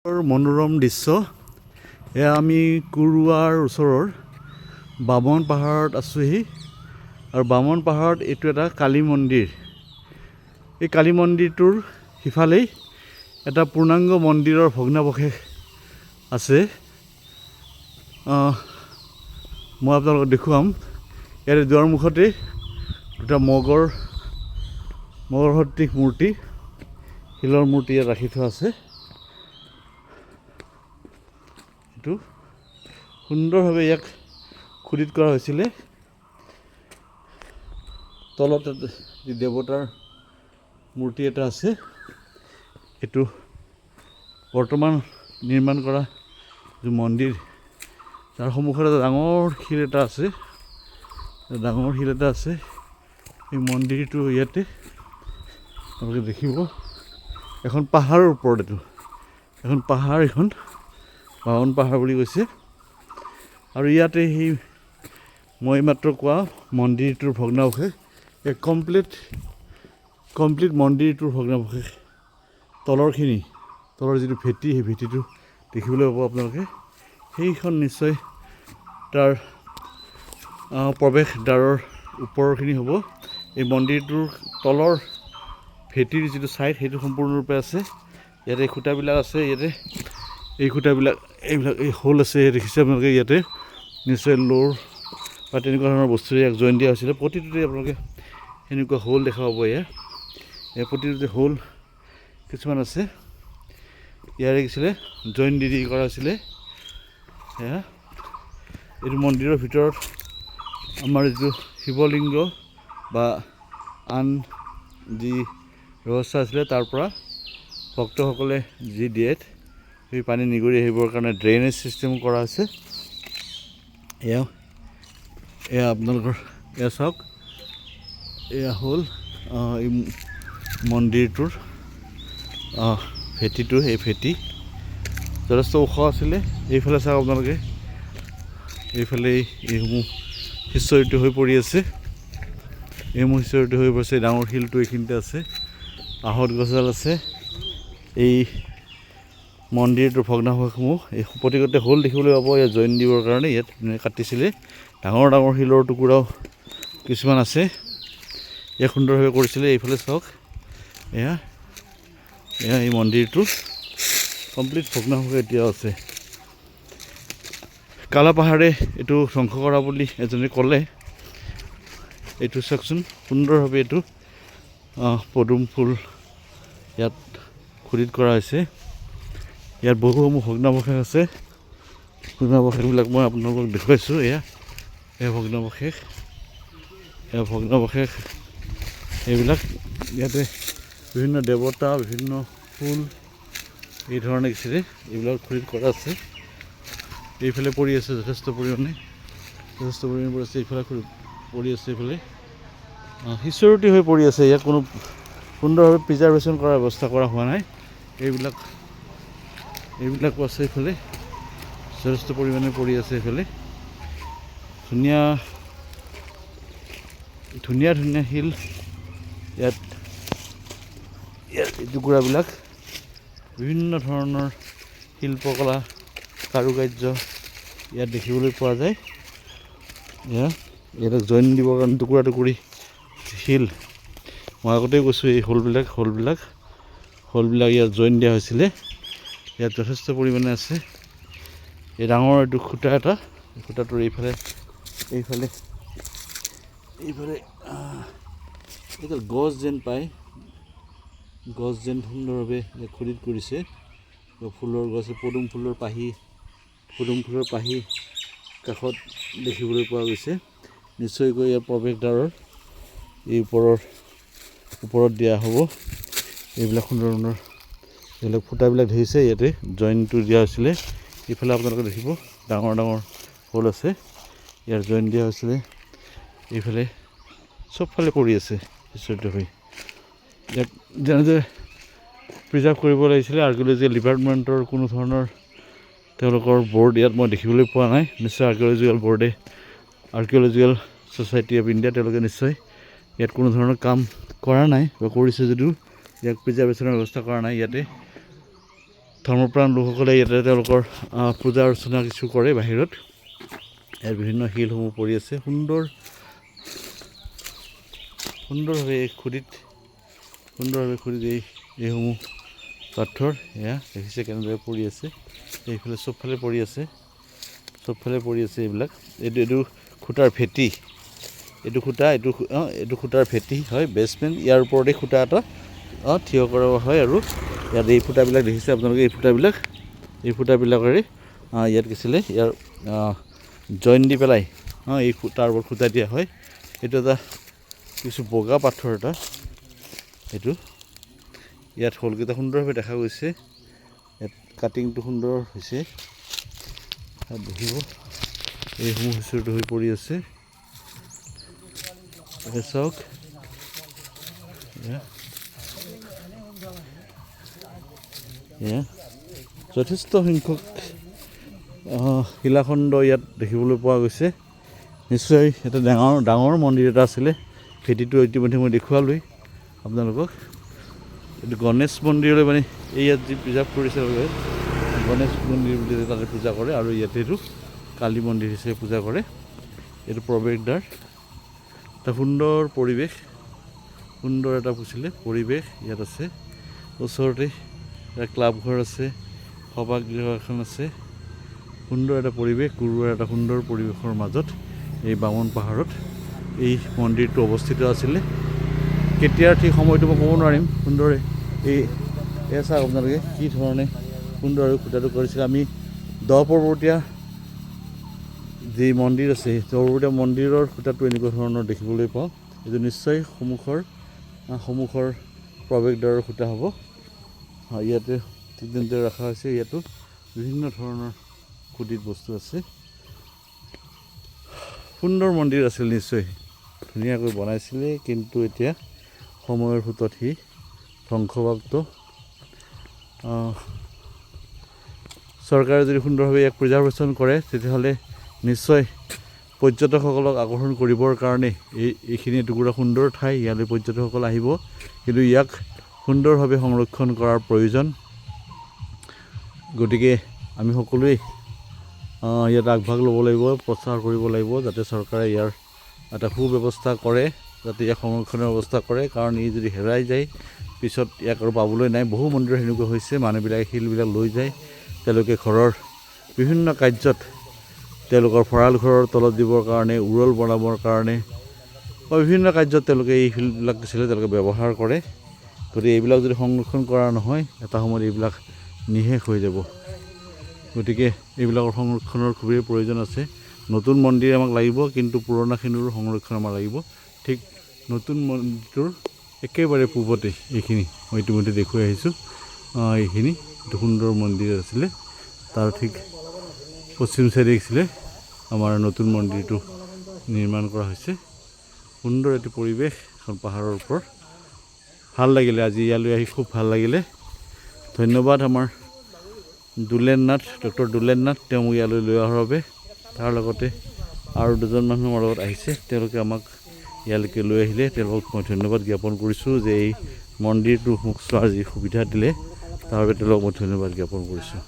মনোৰম দৃশ্য। এয়া আমি কুৰুৱাৰ ওচৰৰ বামন পাহাৰত আছোঁহি আৰু বামন পাহাৰত এইটো এটা কালী মন্দিৰ। এই কালী মন্দিৰটোৰ সিফালেই এটা পূৰ্ণাংগ মন্দিৰৰ ভগ্নাৱশেষ আছে। মই আপোনালোকক দেখুৱাম। ইয়াৰে দুৱাৰমুখতে দুটা মগৰ মগৰ সদৃশ মূৰ্তি, শিলৰ মূৰ্তি ইয়াত ৰাখি থোৱা আছে। এইটো সুন্দৰভাৱে ইয়াক খোদিত কৰা হৈছিলে। তলত এটা দেৱতাৰ মূৰ্তি এটা আছে। এইটো বৰ্তমান নিৰ্মাণ কৰা যিটো মন্দিৰ, তাৰ সন্মুখত এটা ডাঙৰ শিল এটা আছে। ডাঙৰ শিল এটা আছে। এই মন্দিৰটো ইয়াতে আপোনালোকে দেখিব, এখন পাহাৰৰ ওপৰত। এইটো এখন পাহাৰ, এইখন বামন পাহাৰ বুলি কৈছে। আৰু ইয়াতে সেই মই মাত্ৰ কোৱা মন্দিৰটোৰ ভগ্নাৱশেষ, এই কমপ্লিট মন্দিৰটোৰ ভগ্নাৱশেষ, তলৰখিনি, তলৰ যিটো ভেটি, সেই ভেটিটো দেখিবলৈ পাব আপোনালোকে। সেইখন নিশ্চয় তাৰ প্ৰৱেশদ্বাৰৰ ওপৰৰখিনি হ'ব। এই মন্দিৰটোৰ তলৰ ভেটিৰ যিটো ছাইড, সেইটো সম্পূৰ্ণৰূপে আছে। ইয়াতে খুঁটাবিলাক আছে। ইয়াতে এই খুঁটাবিলাক, এইবিলাক এই হোল আছে, দেখিছে আপোনালোকে। ইয়াতে নিশ্চয় লোৰ বা তেনেকুৱা ধৰণৰ বস্তুৰে ইয়াক জইন দিয়া হৈছিলে। প্ৰতিটোতে আপোনালোকে সেনেকুৱা হোল দেখা পাব। ইয়াৰ প্ৰতিটোতে হোল কিছুমান আছে। ইয়াৰে কিছিলে জইন দি দি কৰা হৈছিলে। সেয়া এইটো মন্দিৰৰ ভিতৰত আমাৰ যিটো শিৱলিংগ বা আন যি ব্যৱস্থা আছিলে, তাৰ পৰা ভক্তসকলে যি দিয়ে, সেই পানী নিগৰি আহিবৰ কাৰণে ড্ৰেইনেজ ছিষ্টেম কৰা হৈছে। এয়া আপোনালোকৰ এয়া চাওক, এয়া হ'ল এই মন্দিৰটোৰ ভেটিটো। এই ভেটি যথেষ্ট ওখ আছিলে। এইফালে চাওক আপোনালোকে, এইফালে এইসমূহ সিঁচৰিত হৈ পৰি আছে। এইসমূহ সিঁচৰিত হৈ পৰিছে। ডাঙৰ শিলটো এইখিনিতে আছে। আহঁত গছডাল আছে। এই মন্দিৰটোৰ ভগ্নাৱশেষসমূহ এই প্ৰতিকতে হোল দেখিবলৈ পাব। ইয়াত জইন দিবৰ কাৰণে ইয়াত কাটিছিলে। ডাঙৰ ডাঙৰ শিলৰ টুকুৰাও কিছুমান আছে। ইয়াত সুন্দৰভাৱে কৰিছিলে। এইফালে চাওক, এয়া এই মন্দিৰটো কমপ্লিট ভগ্নাৱশেষ এতিয়াও আছে। কালাপাহাৰে এইটো ধ্বংস কৰা বুলি এজনে ক'লে। এইটো চাওকচোন, সুন্দৰভাৱে এইটো পদুম ফুল ইয়াত খোদিত কৰা হৈছে। ইয়াত বহুসমূহ ভগ্নাৱশেষ আছে। ভগ্নাৱশেষবিলাক মই আপোনালোকক দেখুৱাইছোঁ। এয়া ভগ্নাৱশেষ, এয়া ভগ্নাৱশেষ এইবিলাক। ইয়াতে বিভিন্ন দেৱতা, বিভিন্ন ফুল এই ধৰণে দিছিলে, এইবিলাক খোদিত কৰা আছে। এইফালে পৰি আছে যথেষ্ট পৰিমাণে, যথেষ্ট পৰিমাণে পৰি আছে। এইফালে পৰি আছে, এইফালে সিঁচৰতি হৈ পৰি আছে। ইয়াত কোনো সুন্দৰভাৱে প্ৰিজাৰ্ভেশ্যন কৰাৰ ব্যৱস্থা কৰা হোৱা নাই। এইবিলাকো আছে। এইফালে যথেষ্ট পৰিমাণে পৰি আছে। এইফালে ধুনীয়া ধুনীয়া ধুনীয়া শিল। ইয়াত ইয়াৰ এই টুকুৰাবিলাক বিভিন্ন ধৰণৰ শিল্পকলা, কাৰুকাৰ্য ইয়াত দেখিবলৈ পোৱা যায়। ইয়াত জইন দিবৰ কাৰণে টুকুৰা টুকুৰি শিল, মই আগতেই কৈছোঁ, এই হোলবিলাক ইয়াত জইন দিয়া হৈছিলে। ইয়াত যথেষ্ট পৰিমাণে আছে। এই ডাঙৰ এইটো খুঁটা এটা, এই খুঁটাটোৰ এইফালে এইডাল গছ যেন পায়, গছ যেন সুন্দৰভাৱে ইয়াত খোদিত কৰিছে। ফুলৰ গছ, পদুম ফুলৰ পাহি, পদুম ফুলৰ পাহি কাষত দেখিবলৈ পোৱা গৈছে। নিশ্চয়কৈ ইয়াৰ প্ৰৱেশদ্বাৰৰ এই ওপৰত দিয়া হ'ব। এইবিলাক সুন্দৰ সুন্দৰ এইবিলাক ফুটাবিলাক ধৰিছে। ইয়াতে জইনটো দিয়া হৈছিলে। ইফালে আপোনালোকে দেখিব ডাঙৰ ডাঙৰ হোল আছে, ইয়াৰ জইন দিয়া হৈছিলে। এইফালে চবফালে পৰি আছে সিঁচৰিত হৈ। ইয়াক যেনেদৰে প্ৰিজাৰ্ভ কৰিব লাগিছিলে, আৰ্কিঅ'লজিকেল ডিপাৰ্টমেণ্টৰ কোনো ধৰণৰ তেওঁলোকৰ বৰ্ড ইয়াত মই দেখিবলৈ পোৱা নাই। নিশ্চয় আৰ্কিঅ'লজিকেল বৰ্ডে, আৰ্কিঅ'লজিকেল ছ'চাইটি অফ ইণ্ডিয়া, তেওঁলোকে নিশ্চয় ইয়াত কোনো ধৰণৰ কাম কৰা নাই বা কৰিছে যদিও ইয়াক প্ৰিজাৰ্ভেশ্যনৰ ব্যৱস্থা কৰা নাই। ইয়াতে ধৰ্মপ্ৰাণ লোকসকলে ইয়াতে তেওঁলোকৰ পূজা অৰ্চনা কিছু কৰে বাহিৰত। ইয়াত বিভিন্ন শিলসমূহ পৰি আছে, সুন্দৰ সুন্দৰভাৱে এই খোদিত, সুন্দৰভাৱে খোদিত এইসমূহ পাথৰ। এয়া দেখিছে কেনেদৰে পৰি আছে, এইফালে চবফালে পৰি আছে, চবফালে পৰি আছে এইবিলাক। এইটো খুঁটাৰ ভেটি, এইটো খুঁটা, এইটো খুঁটাৰ ভেটি হয়, বেচমেণ্ট। ইয়াৰ ওপৰতে খুঁটা এটা থিয় কৰা হয়। আৰু ইয়াত এই ফুটাবিলাক দেখিছে আপোনালোকে, এই ফুটাবিলাকেৰে ইয়াত গৈছিলে ইয়াৰ জইন দি পেলাই এই খুঁটাৰ ওপৰত খুঁটা দিয়া হয়। এইটো এটা কিছু বগা পাথৰ এটা, এইটো ইয়াত হলকেইটা সুন্দৰভাৱে দেখা গৈছে। ইয়াত কাটিংটো সুন্দৰ হৈছে, ইয়াত দেখিব এইসমূহ সিঁচৰতি হৈ পৰি আছে। এই চাওক, এয়া যথেষ্ট সংখ্যক শিলাখণ্ড ইয়াত দেখিবলৈ পোৱা গৈছে। নিশ্চয় এটা ডাঙৰ ডাঙৰ মন্দিৰ এটা আছিলে। ভেটিটো ইতিমধ্যে মই দেখুৱালোৱেই আপোনালোকক। এইটো গণেশ মন্দিৰলৈ মানে এই ইয়াত যি প্ৰিজাৰ্ভ কৰিছে গণেশ মন্দিৰ বুলি তাতে পূজা কৰে, আৰু ইয়াতে এইটো কালী মন্দিৰ হিচাপে পূজা কৰে। এইটো প্ৰৱেশদ্বাৰ, এটা সুন্দৰ পৰিৱেশ, সুন্দৰ এটা পুছিলে পৰিৱেশ ইয়াত আছে। ওচৰতে এটা ক্লাব ঘৰ আছে, সভাগৃহ এখন আছে। সুন্দৰ এটা পৰিৱেশ, গুৰুৱাৰ এটা সুন্দৰ পৰিৱেশৰ মাজত এই বামুণ পাহাৰত এই মন্দিৰটো অৱস্থিত আছিলে। কেতিয়াৰ ঠিক সময়টো মই ক'ব নোৱাৰিম। সুন্দৰ এই এয়া চাওক আপোনালোকে কি ধৰণে সুন্দৰ খুঁটাটো কৰিছিলে। আমি দহ পৰ্বতীয়া যি মন্দিৰ আছে, দহ পৰ্বতীয়া মন্দিৰৰ খুঁটাটো এনেকুৱা ধৰণৰ দেখিবলৈ পাওঁ। এইটো নিশ্চয় সন্মুখৰ প্ৰৱেশদ্বাৰৰ খুঁটা হ'ব। ইয়াতে ঠিক তেনেদৰে ৰখা হৈছে। ইয়াতো বিভিন্ন ধৰণৰ খোদিত বস্তু আছে। সুন্দৰ মন্দিৰ আছিল, নিশ্চয় ধুনীয়াকৈ বনাইছিলে, কিন্তু এতিয়া সময়ৰ সোঁতত সি ধ্বংসপ্ৰাপ্ত। চৰকাৰে যদি সুন্দৰভাৱে ইয়াক প্ৰিজাৰ্ভেশ্যন কৰে, তেতিয়াহ'লে নিশ্চয় পৰ্যটকসকলক আকৰ্ষণ কৰিবৰ কাৰণে এইখিনি এটুকুৰা সুন্দৰ ঠাই, ইয়ালৈ পৰ্যটকসকল আহিব। কিন্তু ইয়াক সুন্দৰভাৱে সংৰক্ষণ কৰাৰ প্ৰয়োজন। গতিকে আমি সকলোৱেই ইয়াত আগভাগ ল'ব লাগিব, প্ৰচাৰ কৰিব লাগিব, যাতে চৰকাৰে ইয়াৰ এটা সুব্যৱস্থা কৰে, যাতে ইয়াক সংৰক্ষণৰ ব্যৱস্থা কৰে। কাৰণ ই যদি হেৰাই যায়, পিছত ইয়াক আৰু পাবলৈ নাই। বহু মন্দিৰ সেনেকুৱা হৈছে, মানুহবিলাকে শিলবিলাক লৈ যায়, তেওঁলোকে ঘৰৰ বিভিন্ন কাৰ্যত, তেওঁলোকৰ ভঁৰাল ঘৰৰ তলত দিবৰ কাৰণে, উৰল বনাবৰ কাৰণে বা বিভিন্ন কাৰ্যত তেওঁলোকে এই শিলবিলাক আছিলে তেওঁলোকে ব্যৱহাৰ কৰে। গতিকে এইবিলাক যদি সংৰক্ষণ কৰা নহয়, এটা সময়ত এইবিলাক নিঃশেষ হৈ যাব। গতিকে এইবিলাকৰ সংৰক্ষণৰ খুবেই প্ৰয়োজন আছে। নতুন মন্দিৰ আমাক লাগিব, কিন্তু পুৰণাখিনিৰো সংৰক্ষণ আমাক লাগিব। ঠিক নতুন মন্দিৰটোৰ একেবাৰে পূবতে এইখিনি মই ইতিমধ্যে দেখুৱাই আহিছোঁ। এইখিনি এইটো সুন্দৰ মন্দিৰ আছিলে, তাৰ ঠিক পশ্চিম চাইডে আছিলে আমাৰ নতুন মন্দিৰটো নিৰ্মাণ কৰা হৈছে। সুন্দৰ এটি পৰিৱেশ এখন পাহাৰৰ ওপৰত। ভাল লাগিলে আজি ইয়ালৈ আহি, খুব ভাল লাগিলে। ধন্যবাদ আমাৰ দুলেন নাথ, ডক্টৰ দুলেন নাথ, তেওঁ মোক ইয়ালৈ লৈ অহাৰ বাবে। তাৰ লগতে আৰু দুজন মানুহ আমাৰ লগত আহিছে, তেওঁলোকে আমাক ইয়ালৈকে লৈ আহিলে। তেওঁলোকক মই ধন্যবাদ জ্ঞাপন কৰিছোঁ যে এই মন্দিৰটো মোক চোৱাৰ যি সুবিধা দিলে, তাৰ বাবে তেওঁলোকক মই ধন্যবাদ জ্ঞাপন কৰিছোঁ।